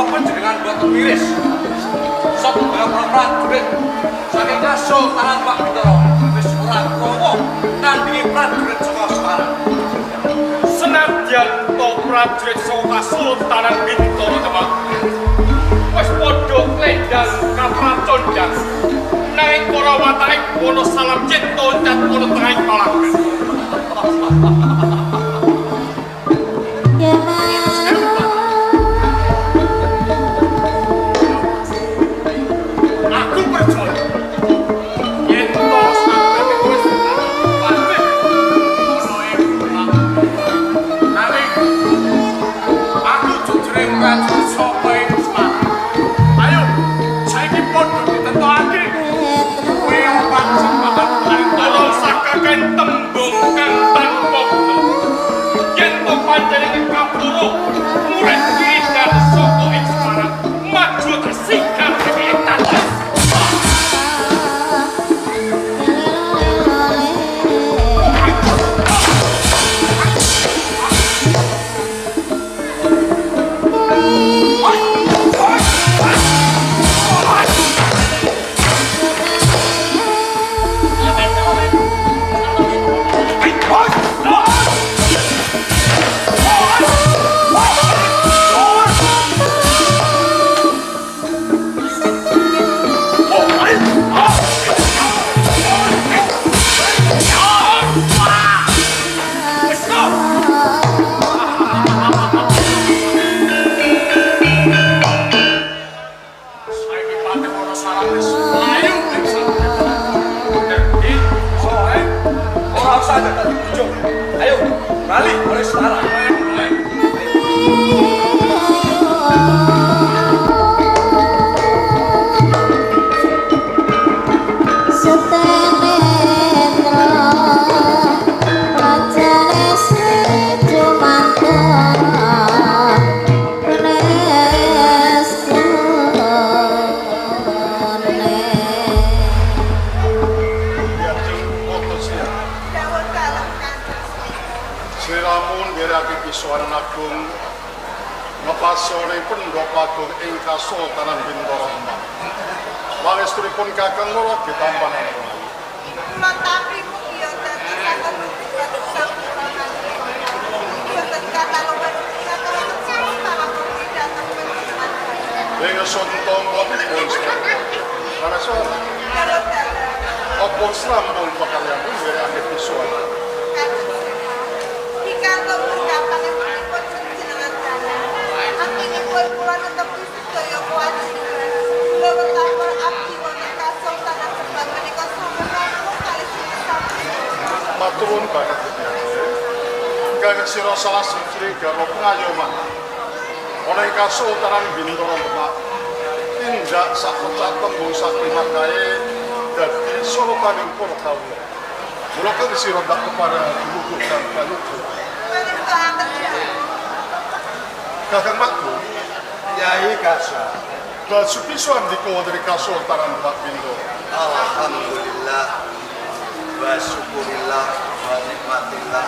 Apa panjenengan boten miris? Sok para prajurit saking Kasultanan Demak Bintara wis ora kawa nandingi prajurit saka Semarang. Senadyan to prajurit saka Kasultanan Bintara Demak wis padha klendang kapracondang, nanging para watake ana salam cipta cat ana tengahing palagan. Aku percaya yen to sampe wis patih ana ing Demak. Nanging aku jujure prajurit saka ing Semarang. Ayo, saiki padha ditentokake. Kowe opat sing bakal Ora usah kaken tembung kang tanpa guna. Yen to panjenengan kapura murid wiridan saka ing Semarang, maju tersigar ing tatas. Saiki patih ana salam wis mlayu ing Ngerti? Soe, ora usah dadi bujung. Ayo, bali oleh Semarang. Diajeng foto siang. Dawuh dalem Kanjeng. Sliramu nderake pisuwanan agung ngepasone pendhapa agung ing Kasultanan Bintara Demak. Pangestunipun Kakang Loro ditampan. Kula tampi mugi dadosaken sampurna. Boten kathah luwih mugi dhateng panjenengan. Ing suntompo dipun Parasora, Dawuh dalem apa srampun pakaryanmu ndereke pisuwanan? Kanjeng. Pikantuk perkapanipun panjenengan dalem. Anggenipun kula netepi sedaya kewajiban. Kula wetapun abdi wonten Kasultanan Demak menika sampun rampung kalih sampun. Matur nuwun banget Gusti. Kang sira salah siji garwa pengayoman. Ana ing Kasultanan Bintara Demak. Tindak sak pecah tembung sak kae dadi sorotaning para kawula. Mula kang sira ndak kepareng lugu kang prayoga. Manungsa dalem. Kakang Makku, Yai Kasa, Basuki Swandika wonten ing Kasultanan Demak Bintara. alhamdulillah wa syukurillah wa nikmatillah.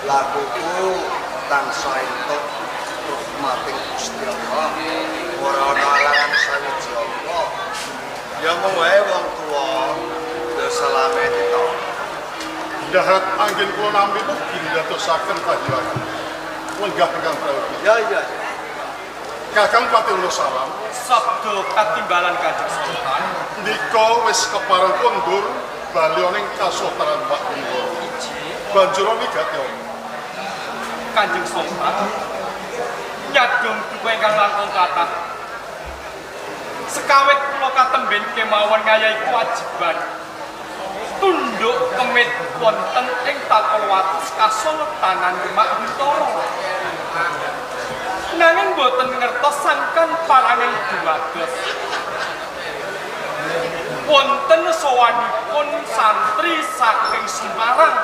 Lakuku tansah entuk rahmating Gusti Allah. Ora ana alangan sawiji apa. Ya mung wae wong tuwa do salame dito. Dahat anggen kula nampi mugi ndadosaken kahiwangan. Lenggah ingkang prayoga. Ya ya ya. Kakang Patih Salam, Sabda katimbalan Kanjeng Sultan. ndika wis kepareng kondur bali ning Kasultanan Demak Bintara. Banjur migati apa? Kanjeng Sultan nyadong duka ingkang langkung kathah. Sekawit kula katemben kemawon ngayahi kewajiban tunduk kemit wonten ing takol wates Kasultanan Demak Bintara. Nanging boten ngertos sangkan parangan dumados. Wonten sowanipun santri saking Semarang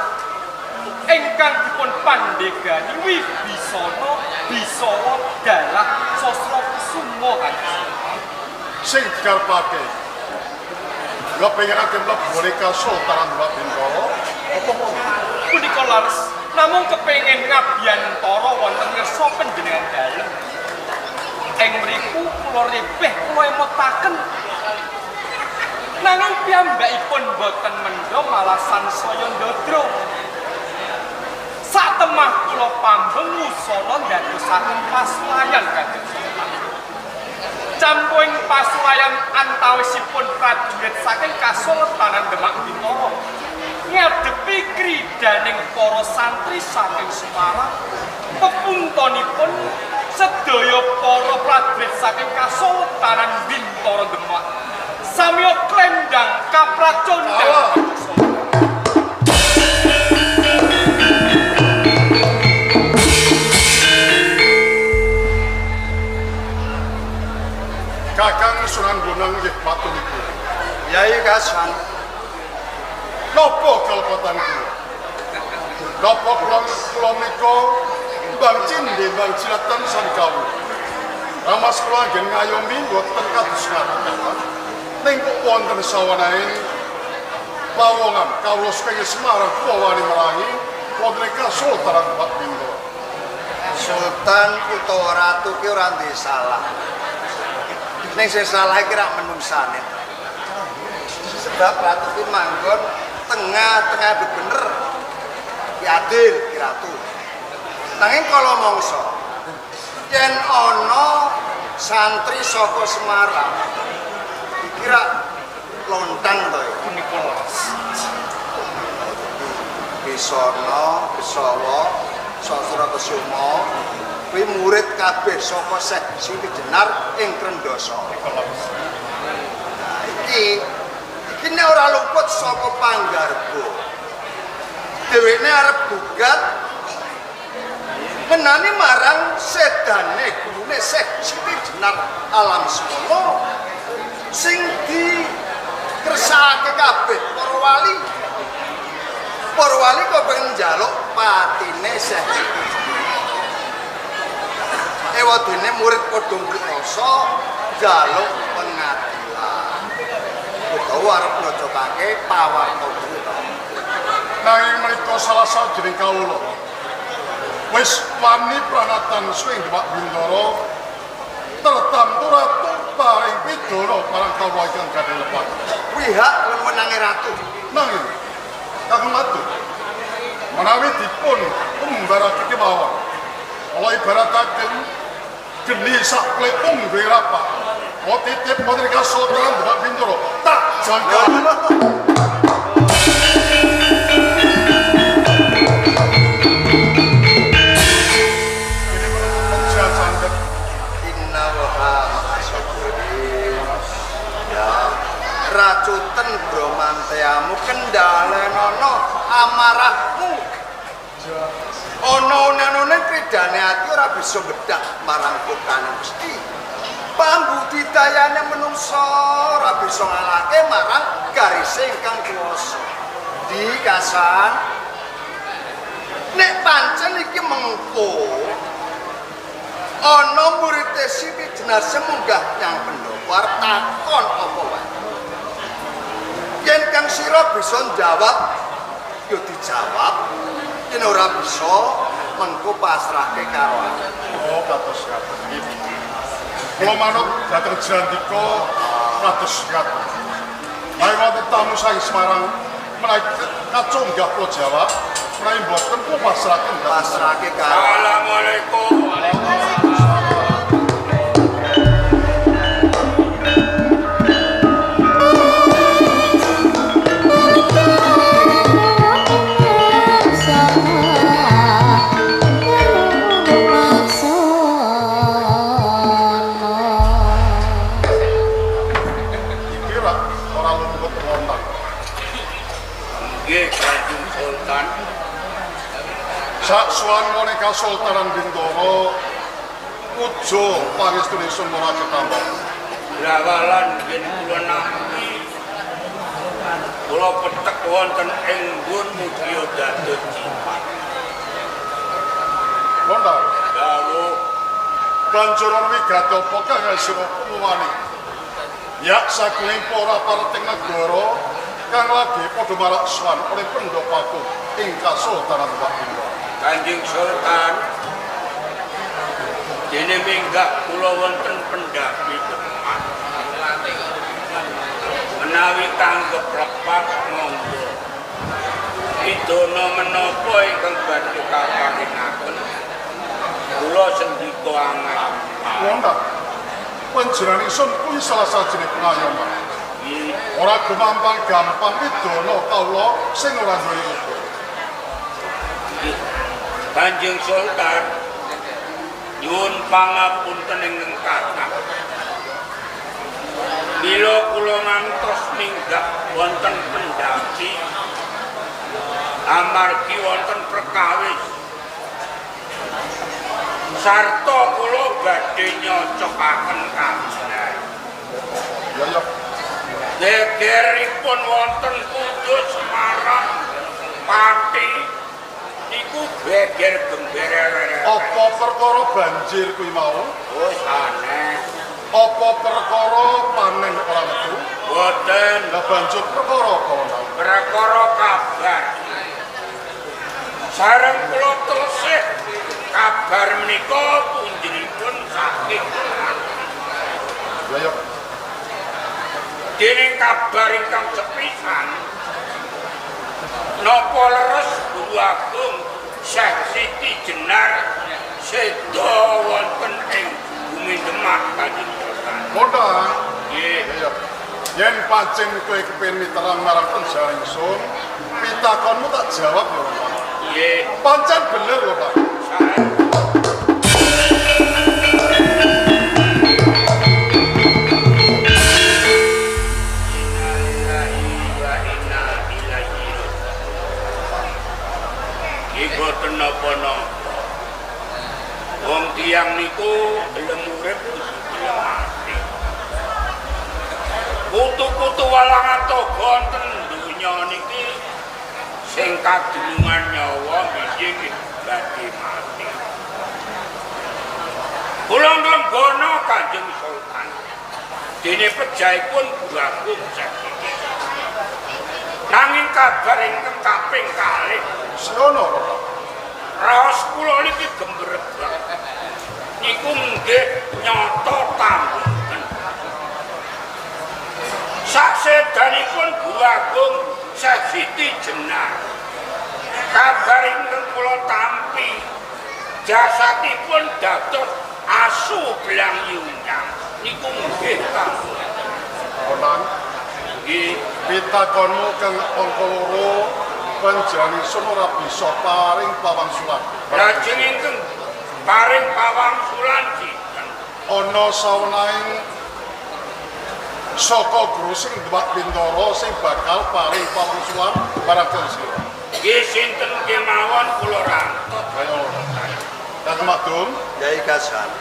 ingkang dipun pandegani Wibisana Bisawa Dalah Sasra Kusuma Kanjeng Sultan. Sing dikarepake. Kepengin mlebu ning Kasultanan Demak Bintara apa mau? Punika leres namung kepengin ngabiyantara wonten ngersa panjenengan dalem. Ing mriku kula rebeh kula emotaken. Nanging piyambakipun boten mendha malah sansaya ndadra. Satemah kula pambeng wusana ndadosaken pasulayan Kanjeng Sultan. Campuing pasulayan antawisipun prajurit saking Kasultanan Demak Bintara ngadepi kridaning para santri saking Semarang. Pepuntonipun sedaya para prajurit saking Kasultanan Bintara Demak samiya klendang kapracondang. Kakang Sunan Bonang nggih matur niku. Yai Kasan, Napa kalepatan kula? Napa kula kula menika Mbang Cindhe Mbang Cilatan sami kawula. Ramas kula anggen ngayomi mboten kados ngaten. Ning kok wonten sawanaing pawongan kawula saking Semarang kula wani merangi wonten ing Kasultanan Demak Bintara. Sultan utawa ratu ki ora duwe salah. Ning sing salah iki rak menungsane. Sebab ratu ki manggon tengah-tengah bener. Ki adil ki ratu. Nanging kala mangsa yen ana santri saka Semarang iki rak lontang to ya. Punika leres. Bisana, Bisawa, Sastra Kesuma kuwi murid kabeh saka Syekh Siti Jenar ing Krendoso. Nah, iki iki nek ora luput saka panggarba. Dheweke arep gugat ngenani marang sedane gurune Syekh Siti Jenar Alam Semono sing dikersakake kabeh para wali. Para wali kok pengen njaluk patine Syekh Siti Jenar. Ewadene murid padha ngluk rasa njaluk pengadilan. Utawa arep nyocokake pawarta kuwi to. Nanging menika salah sawijining kawula wis wani pranatan suwing Demak Bintara tertamtu ratu paring pidana marang kawula ingkang gadhah lepat. Kuwi hak lan wenange ratu. Nanging kakung matur menawi dipun umbarake kemawon kala ibarataken geni sak plepung duwe rapak kula titip wonten Kasultanan Demak Bintara tak jangka. Inna wa ma'asabirin. Ya, racuten bromanteamu kendhalenono amarahmu. Ana unanune kridane ati ora bisa bedak marang kutane mesti. Pambudidayane menungsa ora bisa ngalahke marang garise ingkang kuwasa. Di Kasan, nek pancen iki mengko ana murite Siti Jenar munggah nyang pendopo arep takon apa wae. Yen kang sira bisa njawab, ya dijawab. Yen ora bisa, mengko pasrahke karo aku. Oh, kados ngaten iki. Kula manut dhateng Jandika kados ngaten. Menawi wonten tamu saking Semarang menawi kacunggah kula jawab, menawi mboten kula pasrahaken dhateng Pasrahke karo Assalamualaikum. Iki ora ora luput wonten. Nggih, Kanjeng Sultan. Sak suwan ing Kasultanan Bintara puja pangestune sun ora ketampa. Brawalan yen kula nampi kula petek wonten ing nggon mugia dados jimat. Lontar, Dawuh banjur ana wigati apa kang sira wani? Ya saguling para parating negara kang lagi padha marak sowan oleh pendopaku ing Kasultanan Demak Bintara. Kanjeng Sultan, Dene minggah kula wonten pendhapi Demak. Menawi tanggep lepat monggo. Idana menapa ingkang badhe kaparingaken? Kula sendika angan. Wonten. Panjenengan ingsun kuwi salah sajine pengayoman. Nggih. Ora gumampang gampang widana kawula sing ora duwe uga. Nggih. Kanjeng Sultan nyuwun pangapunten ingkang kathah. Mila kula ngantos minggah wonten pendhapi amargi wonten perkawis sarta kula badhe nyocokaken kabar. Ya ya. Gegeripun wonten Kudus, Semarang, Pati niku geger gembere. Apa perkara banjir kuwi mau? Wis aneh. Apa perkara panen ora metu? Boten. Lah banjur perkara apa wonten? Perkara kabar. Sareng kula telesih kabar menika punjeripun saking Ya ya. Dening kabar ingkang sepisan napa leres Guru Agung Syekh Siti Jenar seda wonten ing bumi Demak Kanjeng Sultan. Wonten. Nggih. Ya ya. Yen pancen kowe kepengin miterang marang panjenengan ingsun, pitakonmu tak jawab ya, Pak. Nggih. Pancen bener lho, Pak. Sae. Boten napa-napa. Wong tiyang niku gelem urip gelem mati. Kutu-kutu walang atoga wonten donya niki sing kadunungan nyawa nggih badhe mati. Kula nglenggana Kanjeng Sultan. Dene pejahipun Guru Agung Siti. Nanging kabar ingkang kaping kalih Serono kok. Raos kula niki gemberebak. Niku nggih nyata tamboten. Saksedanipun Guru Agung Syekh Siti Jenar. Kabar ingkang kula tampi jasadipun dados asu belang yunyang. Niku nggih tamboten. Wonten. Nggih. Pitakonmu kang angka loro panjenengan ingsun ora bisa paring pawangsulan. Lajeng ingkang paring pawangsulan sinten? Ana sawenahing saka guru sing Demak Bintara sing bakal paring pawangsulan marang sira. Nggih sinten kemawon kula rantot. Ayo. Kakang Madum, Yai Kasan.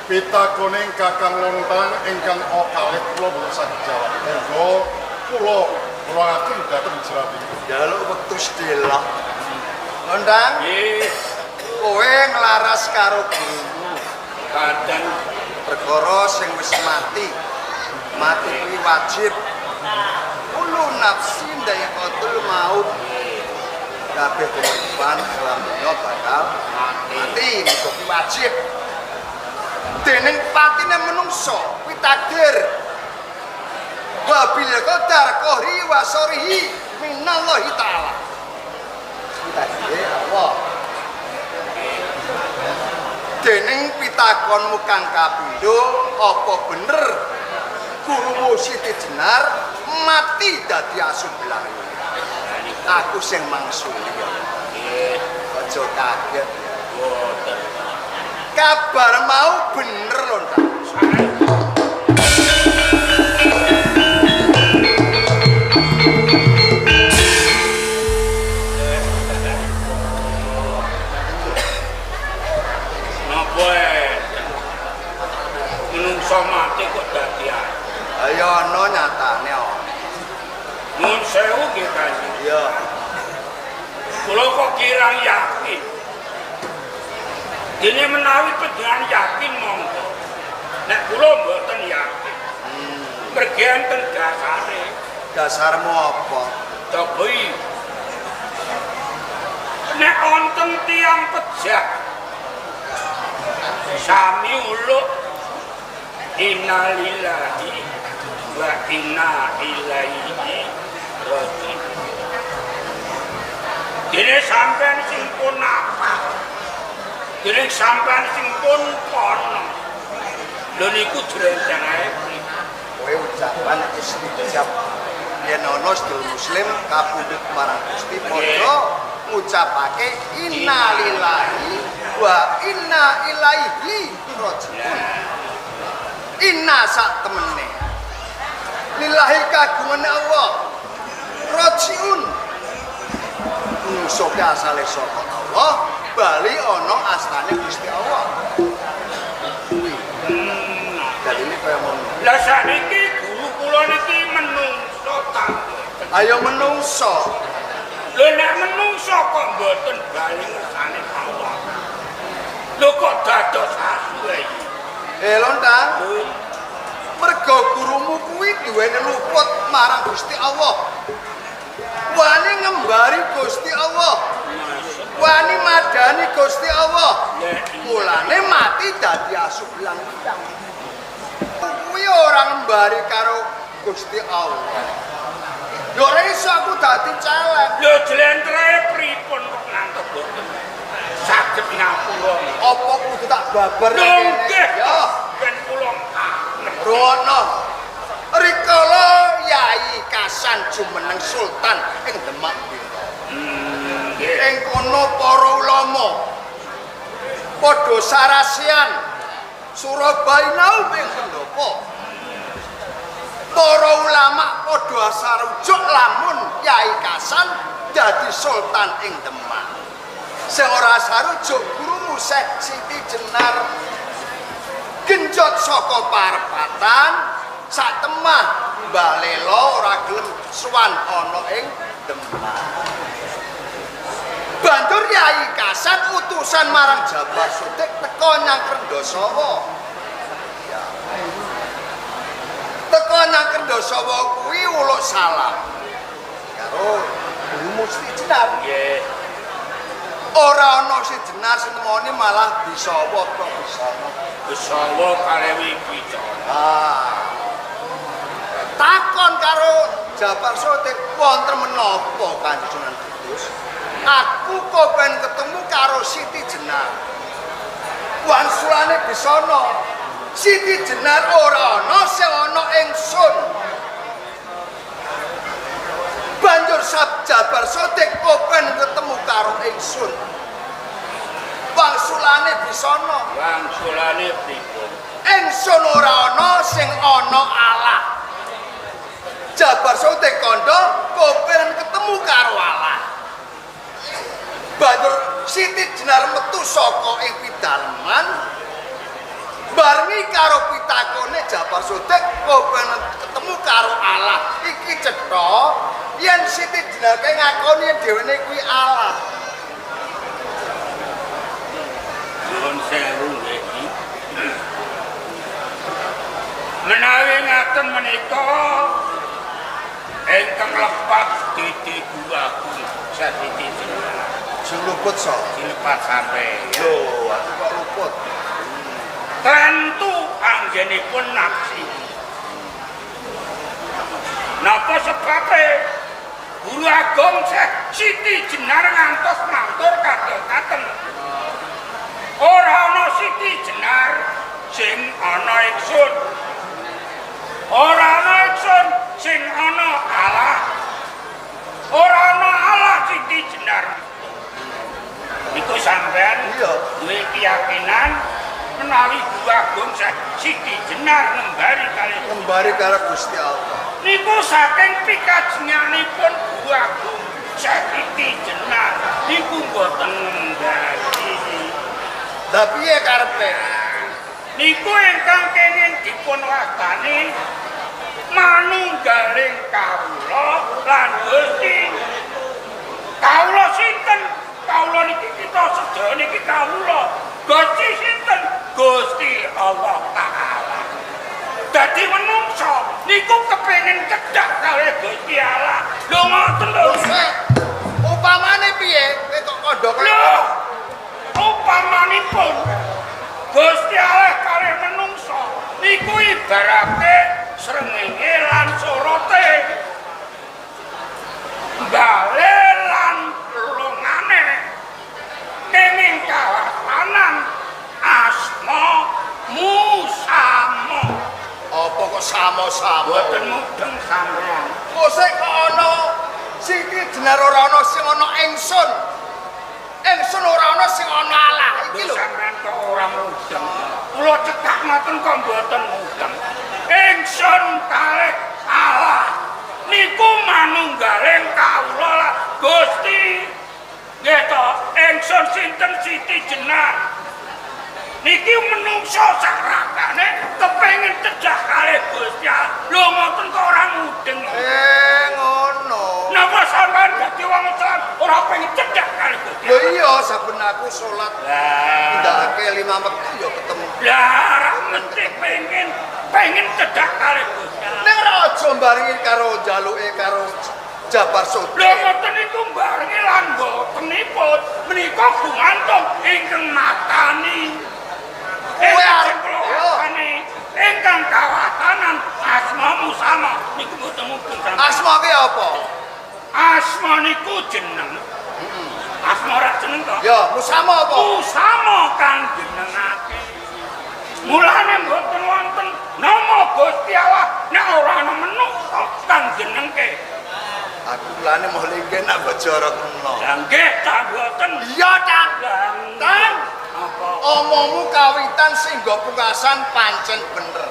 Pitakone Kakang Lontang ingkang kalih kula boten saged jawab. Monggo kula kula dhateng Jerapi. Njaluk wektu sedelok. Lontang, nggih. Kowe nglaras karo gurumu. Kadang perkara sing wis mati. Mati kuwi wajib. Kullu nafsin dha'iqatul maut. Kabeh kehidupan alam dunya bakal mati, mergo kuwi wajib. Dening patine menungso kuwi takdir. Wabil qadar qahri wa sarihi minallahi ta'ala. Kuwi takdir Allah. Dening pitakonmu kang kapindho, apa bener gurumu Siti Jenar mati dadi asu belang? Aku sing mangsuli ya. Aja kaget ya. Boten. Kabar mau bener lho, Ndak. Napa enten? Menungso mati kok dadi asu. Ayo ana nyatane ana. Nuwun sewu nggih Kanjeng. Iya. Kula kok kirang yakin. Dene menawi panjenengan yakin monggo. Nek kula mboten yakin. Mergi enten dasare. Dasarmu apa? Cobi. Nek wonten tiyang pejah Sami uluk innalillahi wa inna ilaihi raji'un. Dene sampean sing pun apal. Dene sampean sing pun kono. Lho niku jrenjane. Kowe ucapan istijab yen ana sedulur muslim kapundhut marang Gusti padha ngucapake innalillahi wa inna ilaihi rajiun. Inna sak temene lillahi kagungane Allah, rajiun menungso ki asale saka Allah, bali ana astane Gusti Allah. Kuwi dalile kaya ngono. Lah sakniki guru kula niki menungso ta mboten? Ayo menungso. Lho nek menungso kok mboten bali ngersane Allah. Lho kok dados asu iki? Eh lontang, mergo gurumu kuwi duweni luput marang Gusti Allah. Wani ngembari Gusti Allah. Wani madani Gusti Allah. Mulane mati dadi asu belang-belang. Kuwi ora ngembari karo Gusti Allah. Yo ora iso aku dadi celeng. Lho jlentrehe pripun kok ngantos boten saged ngapura? Apa kudu tak babar Lho nggih. Ya. Ben kula Rono. Rikala Yai Kasan jumeneng sultan ing Demak Bintoro. Nggih. Ing kono para ulama padha sarasian Surabaya naum ing pendopo. Para ulama padha sarujuk lamun Yai Kasan dadi sultan ing Demak. Sing ora sarujuk gurumu Syekh Siti Jenar genjot saka parepatan sak temah balela ora gelem sowan ana ing Demak. Banjur Yai Kasan utusan marang Jabar Sudik teka nyang Krendosawa. Ya. Teka nyang Krendosawa kuwi uluk salam karo gurumu Siti Jenar. Nggih. Ora ana si Jenar sing nemoni malah bisawa kok bisawa. Besawa kalewi bicara. Ah. Takon karo Jabar Sotik wonten menapa Kanjeng Sunan Kudus? Aku kopen ketemu karo Siti Jenar. Wangsulane bisana. Siti Jenar ora ana sing ana ingsun. Banjur sab Jabar Sotik kopen ketemu karo ingsun. Wangsulane bisana. Wangsulane pripun? Ingsun ora ana sing ana Allah. Jabar Sotik kandha kopen ketemu karo Allah. Banjur Siti Jenar metu saka ing pidaleman barengi karo pitakone Jabar Sotik kopen ketemu karo Allah. Iki cetha yen Siti Jenar kae ngakoni yen dhewene kuwi Allah. Nuwun sewu nggih. Menawi ngaten menika ingkang lepat didi guru agung Siti Jenar. Sing luput so. Dilepat sampe. Lho, aku kok luput. Tentu anggenipun nafsi. Napa sebabe Guru Agung Syekh Siti Jenar ngantos matur kados ngaten. Ora ana Siti Jenar sing ana ingsun. Ora ana ingsun sing ana Allah. Ora ana Allah Siti Jenar. Niku sampean Iya. duwe keyakinan menawi Guru Agung Syekh Siti Jenar ngembari kali Ngembari karo Gusti Allah. niku saking pikajenganipun Guru Agung Syekh Siti Jenar niku mboten ngembari. Lah piye karepe? Niku ingkang kenging dipun wastani manunggaling kawula lan Gusti. Kawula sinten? Kawula niki kita sedaya niki kawula. Gusti sinten? Gusti Allah Ta'ala. Dadi menungso niku kepengin cedhak kalih Gusti Allah. Lho ngoten lho. Sik. Upamane piye? Kowe kok kandha kaya Lho, upamanipun Gusti Allah kalih menungso niku ibarate srengenge lan sorote. Bale lan longane kenging kawatanan asma musama. Apa kok sama-sama? Boten mudeng sampean. Kose kok ana sing iki jenar ora ana sing ana ingsun. Ingsun ora ana sing ana Allah iki lho. Sampean kok ora mudeng. Kula cekak ngoten kok mboten mudeng. Ingsun kalih Allah niku manunggaling kawula lah Gusti. Nggih to, ingsun sinten Siti Jenar. Niki menungso sak ragane kepengin cedhak kalih Gusti Allah. Lho ngoten kok ora mudeng. Ngono. Napa sampean dadi wong Islam ora pengen cedhak kalih Gusti? Lho iya, saben aku salat Lah, ndakake 5 wektu ya ketemu. Lah ora mesti pengen cedhak kalih Gusti Allah. Ning ora aja mbarengi karo njaluke karo Jabar Sote. Lho ngoten niku mbarengi lan mbotenipun menika gumantung ingkang matani. Kowe arep Ingkang kawatanan asma musama niku mboten mungkin sampeyan. Asma ki apa? Asma niku jeneng. Asma ora jeneng to? Ya, musama apa? Musama kang jenengake. Mulane mboten wonten nama Gusti Allah nek ora ana menungsa kang jenengke. Aku mulane moh lenggeh nak bejara kena. Lah nggih ta mboten. Iya, Tang. Tang. Apa? Omongmu kawitan singgo pungkasan pancen bener.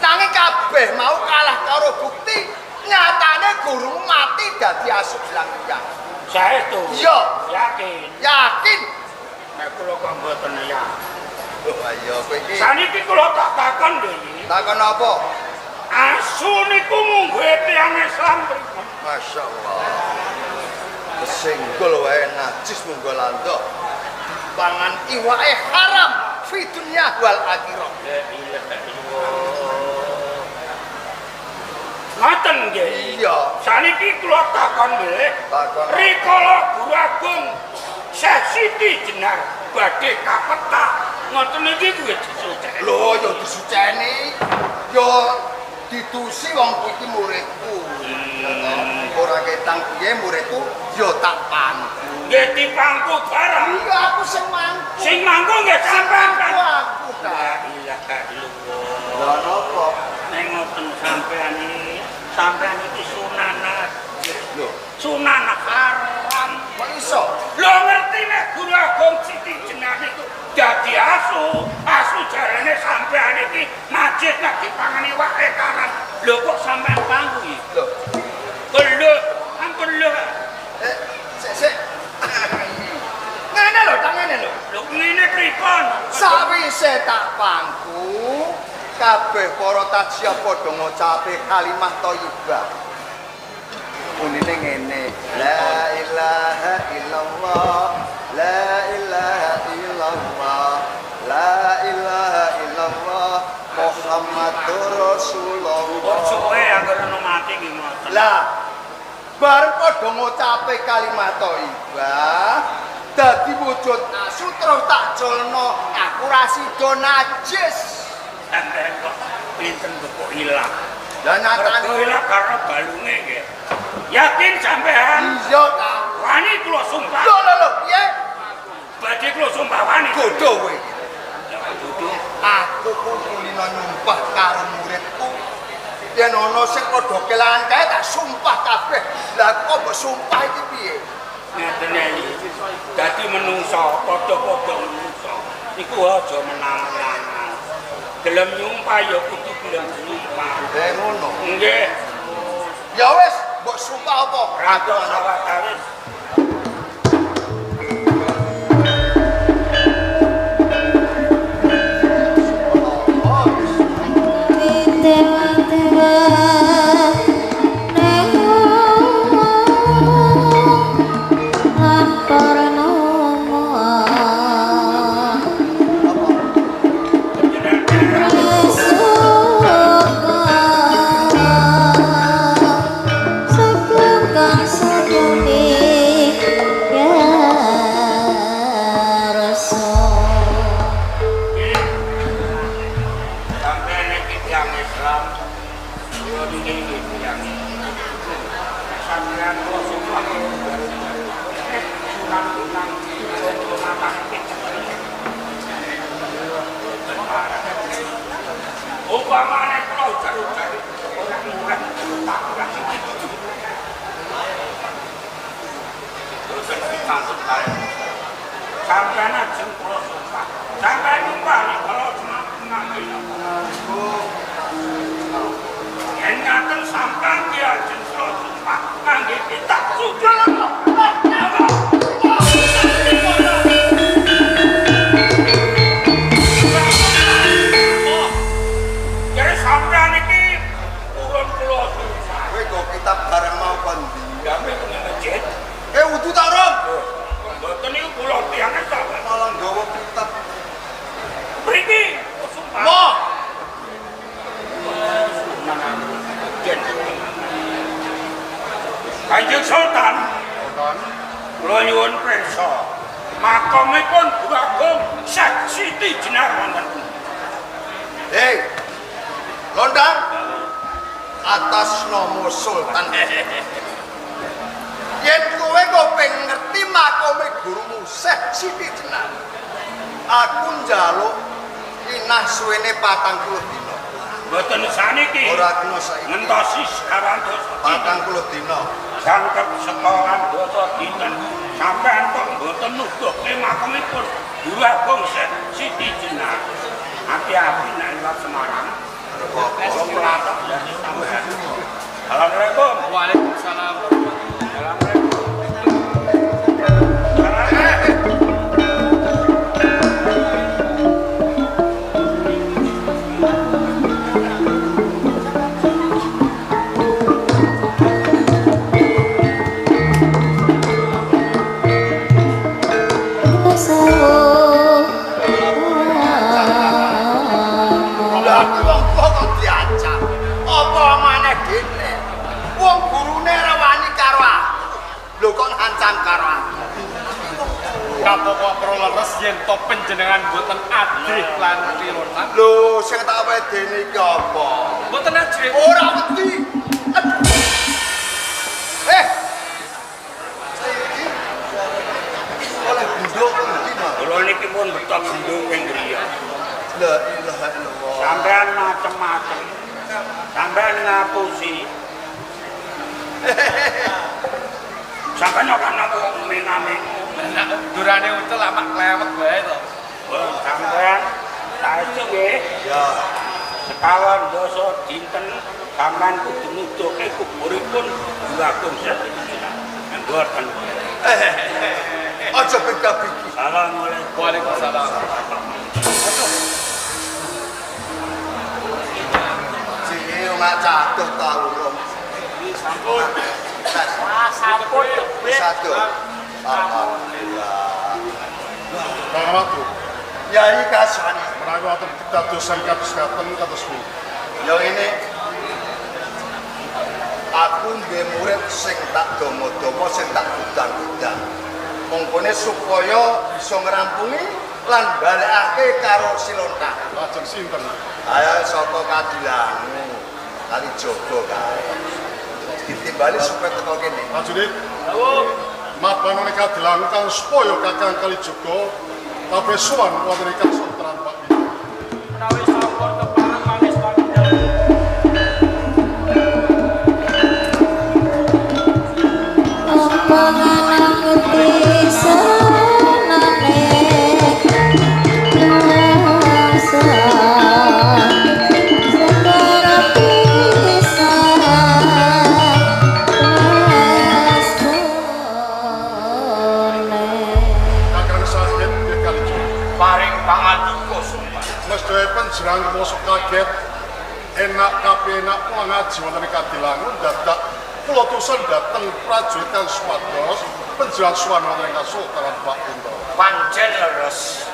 Nanging kabeh mau kalah karo bukti nyatane gurumu mati dadi asu bilang tiyang. Saestu. Iya. Yakin. Yakin. Nek kula kok mboten ya. Oh ayo kowe iki. Saniki kula tak takon lho iki. Takon apa? Asu niku mungguhe tiyang Islam pripun? Masya Allah. Kesenggol wae najis munggo landok. Pangan iwake haram fi dunya wal akhirah. La ilaha illallah. Ngoten nggih. Iya. Saniki kula takon nggih. Takon. Rikala Guru Agung Syekh Siti Jenar badhe kapetak ngoten niki kuwi disuceni. Lho ya disuceni. Ya didusi wong kuwi iki muridku. Ora ketang piye muridku ya tak pangku. Nggih dipangku bareng. Iya aku sing mangku. Sing mangku nggih sampean kan. Aku ta. La ilaha illallah. Lha napa? Nek ngoten sampean iki, sampean iki sunanat. Lho, Sunan haram. kok iso? Lho ngerti nek Guru Agung Siti Jenar niku dadi asu, asu jarene sampean iki najis nek dipangani wake karan. Lho kok sampean pangku iki? Lho, Lho, ampun lho. Sik sik. Ngene lho, tangane lho. Lho ngene pripun? Sawise tak pangku, kabeh para tajiyah padha ngucape kalimah thayyibah. Unine ngene, la ilaha illallah, la ilaha illallah, la ilaha illallah, Muhammadur Rasulullah. Kok suwe anggere ono mati nggih ngoten. Lah, bar padha ngucape kalimat thayyibah, dadi wujud asu terus tak jolno, aku ra sida najis. Sampeyan kok pinten kok ilang. Lah nyatane Mergo ilang karena balunge nggih. Yakin sampean? iya ta. Wani kula sumpah. Lho lho lho, piye? Badhe kula sumpah wani. Bodho kowe. Bodho. Aku kulino nyumpah karo muridku. Yen ana sing padha kelangan kae tak sumpah kabeh. Lah kok mbok sumpah iki piye? Ngeten iki. Dadi menungso, padha-padha menungso. Iku aja menang-menangan. Gelem nyumpah ya kudu gelem nyumpah. Ngono. Nggih. Ya wis, mbok sumpah apa? Ratu sawetawis. Satu ajeng kula sumpah. Sampeyan nyumpah nek kula ngangge napa? Yen ngaten sampeyan ki ajeng kula sumpah ngangge kitab suci. Jadi sampeyan iki urun kula sumpah. Kowe nggo kitab barang mau kon ndi? Gawe teng masjid. Eh wudu ta, Rom? Mboten niku kula tiyange sampeyan. Malah nggawa kitab. Mriki sumpah. Moh. Kanjeng Sultan, Sultan, kula nyuwun pirsa. Makamipun Guru Agung Syekh Siti Jenar wonten pundi? Hei. Lontang atas nama Sultan. Yen kowe kepengin ngerti makome gurumu Syekh Siti Jenar, aku njaluk inah suwene 40 dina. Mboten saniki. Ora kena saiki. Ngentosi sekawan dasa dinten. 40 dina. Jangkep sekawan dasa dinten. Sampeyan kok mboten nuduhke makamipun Guru Agung Syekh Siti Jenar. Hati-hati nek liwat Semarang. Kula mlatok ya sampeyan. Assalamualaikum. Waalaikumsalam warahmatullahi. Assalamualaikum. Lah kuwi wong tuwa kok diancam. Apa maneh dene? Wong gurune ora wani karo aku. Lho kok ngancam karo aku? Kapoko pro leres yen to panjenengan mboten adrih lan pilontang. Lho sing tak wedeni iki apa? Mboten ajrih. Ora wedi. Aduh. Eh. Iki oleh benduk endi, Mas? Kula niki pun betok gendung ing griya. La ilaha illallah. Sampeyan macem-macem. Sampeyan ngapusi. Sampeyan ora ana wong mename. Lah durane ucel amak klewet wae to. Oh, sampeyan saestu nggih. Ya. Sekawan dasa dinten sampeyan kudu nuduhke kuburipun Guru Agung Syekh Siti Jenar. Mboten. Aja beda-beda. Assalamualaikum. Waalaikumsalam. Cik, ora catuh ta urung. Sampun. Wah, sampun. Wis adoh. Alhamdulillah. Kang Ratu, Yai Kaswani. menawi wonten kedadosan kados ngaten kados pundi? Ya ini aku duwe murid sing tak domo-domo, sing tak gudang-gudang. Mongkone supaya bisa ngrampungi lan balekake karo si Lontang. Lajeng sinten? Ayo saka Kadilangu, Kalijaga kae. Ditimbali supaya teko kene. Prajurit, mabanane Kadilangu kang supaya Kakang Kalijaga kabeh sowan wonten ing Kasultanan Pak. Menawi sampun kepareng manis pamindhan. Apa ngerti senane rasa segara pisan rasane. Kakang Sahid nggih Kalijaga. Paring pangandika sumpah. Mesthaya panjenengan mosok kaget enak kabeh enak kula ngaji wonten ing Kadilangu dadak kula tusan dhateng prajurit kang supados panjenengan sowan wonten ing Kasultanan Pak Bintoro. Pancen leres.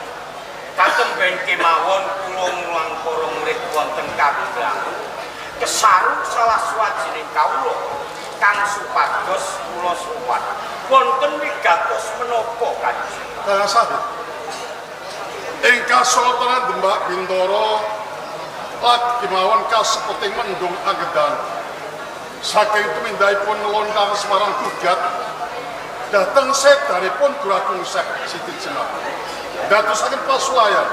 Katemben kemawon kula mulang para murid wonten Kadilangu. Kesaru salah sawijining kawula kang supados kula sowan. Wonten wigatos menapa Kanjeng? Kakang Sahid, ing Kasultanan Demak Bintoro lagi mawon kasepeting mendung anggedan. Saking tumindakipun Lontang Semarang gugat dhateng sedanipun Guru Agung Syekh Siti Jenar. Dadosaken pasulayan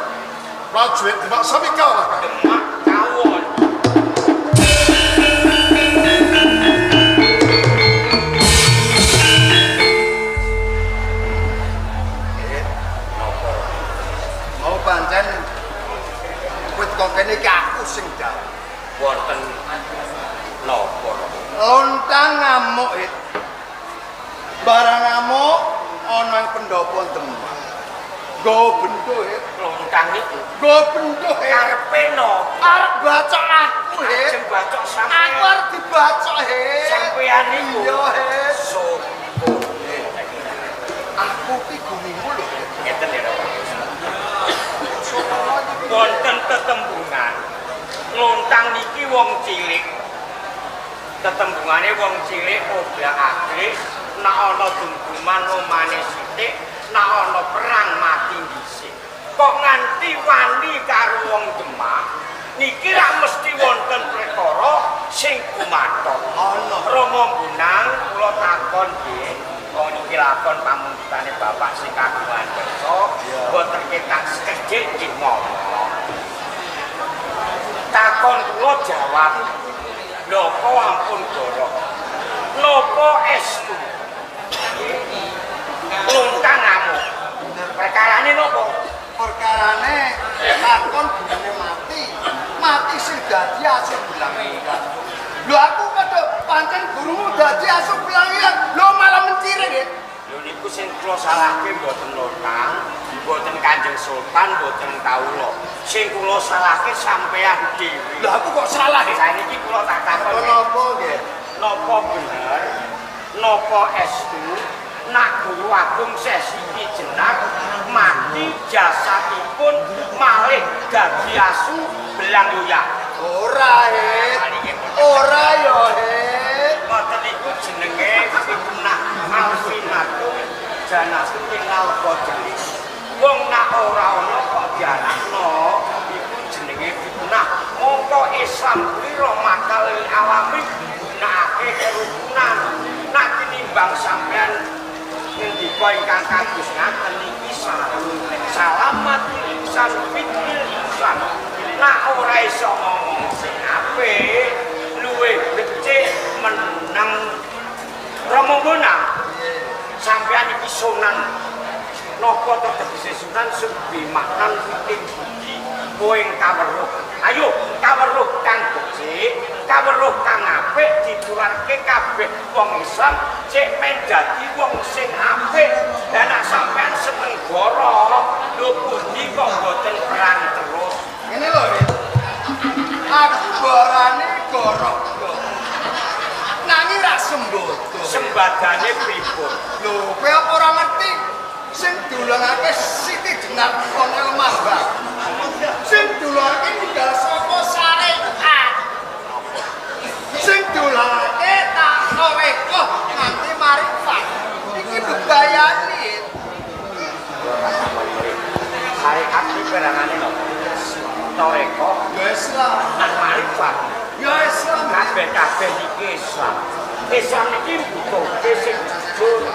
prajurit Demak sami kalah Kang. Demak kawon. ngamuk, Hit. Barang ngamuk ana ing pendopo Demak. Nggawa bendo, Hit. Lontang niku Nggawa bendo, Hit. karepe napa? Arep bacok aku, Hit. Ajeng bacok Aku sampean. arep dibacok, Hit. Sampean niku. Iya, Hit. Syukur. Aku ki gumimu lho, Hit. Ngeten ya, Pak. Wonten tetembungan. Lontang niki wong cilik. Tetembungane wong cilik obrak-abrik, nek ana dungguman omane sithik, nek ana perang mati dhisik. Kok nganti wani karo wong Demak, niki rak mesti wonten perkara sing kumathok. Ana. Rama Bonang kula takon nggih, wong niki lakon pamundhutane bapak sing kagungan kersa, boten ketak sekedhik nggih monggo. Takon kula jawab. Napa ampun gorok? Napa estu? Lontang ngamuk. Perkarane napa? Perkarane takon gurune mati. Mati sing dadi asu belang ilang. Lho aku padha pancen gurumu dadi asu belang ilang. Lho malah mencire, Hit. Lho niku sing kula salahke mboten lontang, mboten Kanjeng Sultan, mboten kawula. Sing kula salahke sampean dhewe. Lho aku kok salah, Hit? Saniki kula tak takon. Napa nggih? Napa bener? Napa estu? Nak guru agung Sesi Ki Jenar mati jasadipun malih dadi asu belang yoyak. Ora, Hit. Ora ya, Hit. Ngoten niku jenenge fitnah alfinatu janatu minal qadri. Wong nak ora ana kok diarakno iku jenenge fitnah. Mongko Islam kuwi rahmatal lil alamin gunakake kerukunan. Nak tinimbang sampean ngendika ingkang kados ngaten niki salamatul insan fitil insan. Nak ora iso ngomong sing apik, luwih becik meneng. Rama Bonang, sampean iki sunan. Napa tegese sunan subi maknan witing budi kowe kaweruh. Ayo kaweruh kang becik, kaweruh kang apik ditularke kabeh wong Islam cek men dadi wong sing apik. Lah nek sampean seneng goro, lho pundi kok mboten perang terus. Ngene lho, Hit. Aku borane gorok. Nanging ra sembodo. Sembadane pripun? Lho, kowe apa ora ngerti? Sing diulangake Siti Jenar ana lemah bang. Sing diulangake ninggal saka syariat. Sing diulangake tak korekoh nganti marifat. Iki bebayani, Hit. Syariat iki perangane napa? Toreko Ya Islam. lan marifat. Ya Islam. Kabeh-kabeh iki Islam. Islam iki butuhke sing jujur.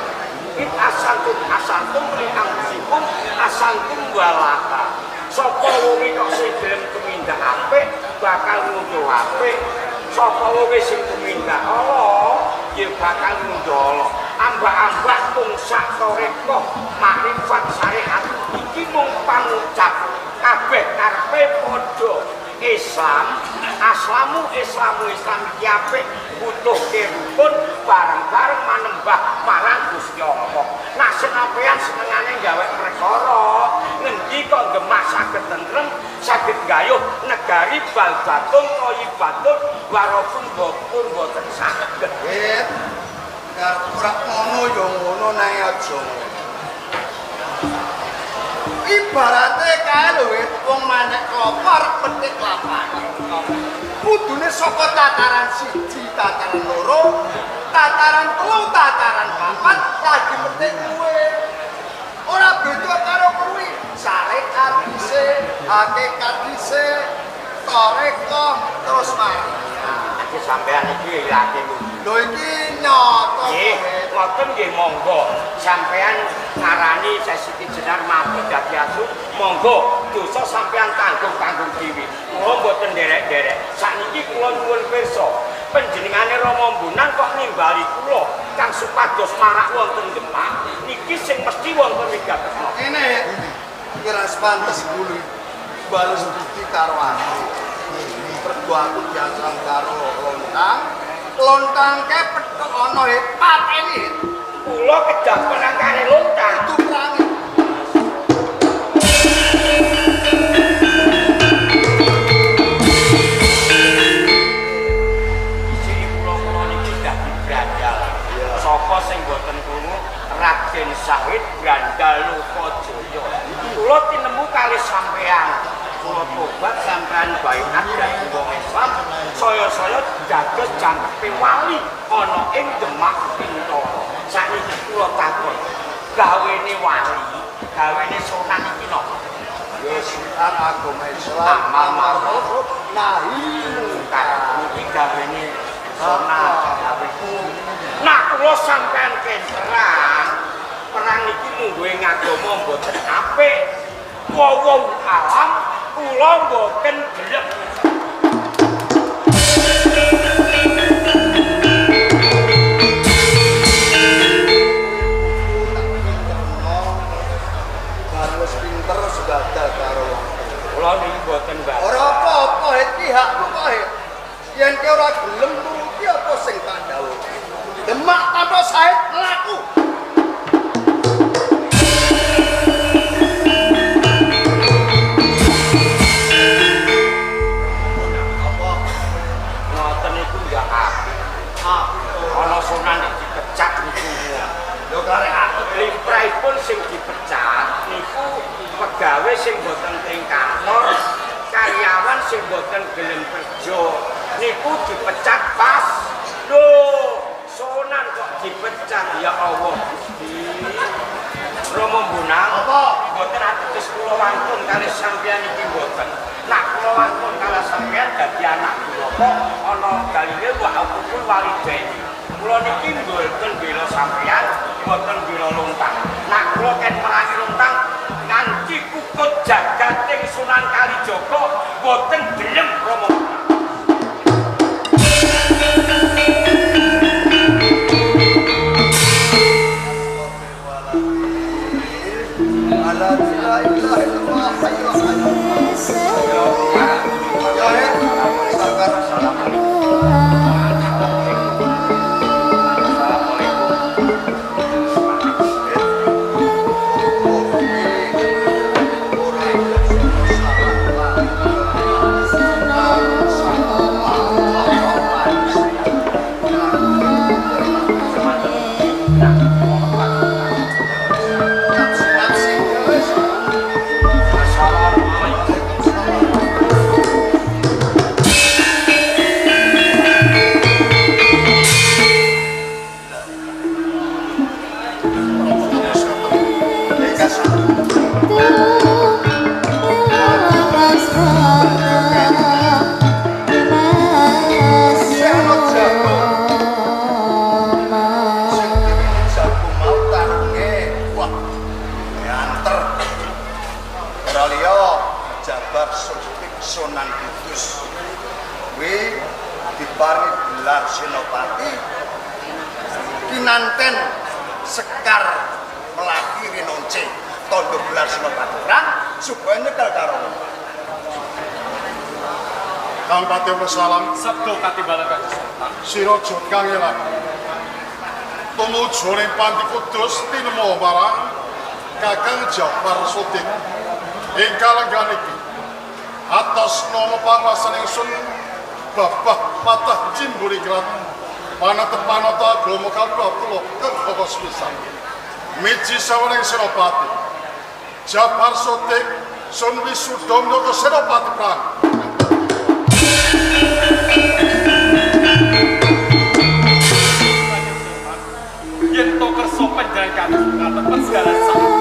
It asantum asantum li angsikum asantum walaka. Sapa wong kok sing gelem tumindak apik bakal ngunduh apik. Sapa wong sing tumindak ala ya bakal ngunduh ala. Ambak-ambak tungsak toreko makrifat syariat iki mung pangucap. Kabeh karepe padha Islam, aslamu Islamu Islam iki apik butuhke rukun bareng-bareng manembah marang Gusti Allah. Nah sampeyan senengane gawe perkara ngendi kok Demak saged tentrem, saged gayuh negari baldatun thayyibatun warapun bopun boten saged. Hit. Karep ora ngono ya ngono nang aja ngono. Ibarate kae lho, Wit, wong manek klopo arep petik klapane. Kudune saka tataran siji, tataran loro, tataran telu, tataran papat, lagi petik kuwe. Ora beda karo kuwi. Syariat dhisik, hakikat dhisik, tarekah terus mari. Iki sampean iki ilake lho. Lho iki nyata. Nggih, ngoten nggih monggo. Sampean ngarani Sesi Ki Jenar mati dadi asu, monggo dosa sampean tanggung-tanggung dhewe. Kula mboten nderek-nderek. Sakniki kula nyuwun pirsa, panjenengane Rama Bonang kok nimbali kula kang supados marak wonten Demak niki sing mesti wonten wigatosna. Ngene, iki ra pantes gulu. Bales budi karo aku. Mergo aku diancam karo lontang. Lontang kae pethuk ana, Hit. Sapa sing boten krungu Raden Sahid Brandal Lokajaya. Kula tinemu kalih sampean. Kula tobat sampean baiat dadi wong Islam, saya-saya dados jangkepe wali ana ing Demak Bintara. Sakniki kula takon, gawene wali, gawene sunan iki napa? Ya syiar agama Islam, Amal ma'ruf nahi munkar. Iki gawene sunan gaweku. Nah kula sampean ken perang, perang iki mungguhe ngagama mboten apik. Wong alam kula mboten gelem. Wis pinter sebadal karo wong. Kula niki mboten mbah. Ora apa-apa iki hakmu kok. Yen ki ora gelem nuruti apa sing tak dhawuhke. Demak tanpa Sahid mlaku. Apa ngoten niku ya apik. Ana sunan nek dipecat niku. Lho karek aku Limrahipun sing dipecat niku pegawe sing boten teng kantor, karyawan sing boten gelem kerja niku dipecat pas. Lho, sunan kok dipecat ya Allah Gusti. Rama Mbunang, Apa? Mboten ateges kula wantun kalih sampeyan iki mboten. Nak kula wantun kalih sampeyan dadi anak kula kok ana dalile wa aqul walidaini. Kula niki mboten bela sampeyan, mboten bela luntang. Nak kula ken merangi luntang nganti kukut jagating Sunan Kalijaga mboten gelem Rama Mbunang. Ala la ilaha illallah hayyu ya he sakar salam. Sunan Kudus kuwi diparingi gelar Senopati kinanten Sekar Melati Rinonce tondo gelar Senopati perang supaya nyekel karo Kang Patih Salam Sabdo katimbalan Kanjeng Sultan. Sira aja kangelan. Tumuju ning Panti Kudus tinemu marang Kakang Jafar Sodik ing kalenggan iki. Atas nama panguwasan ingsun Babah Patah Cimburingrat panatepanata agama kawula kula kang sepisan. Miji sawening Senopati Jafar Sodik sun wisuda minangka Senopati Perang. Yen to kersa panjenengan Kanjeng Sultan tetep segala sak.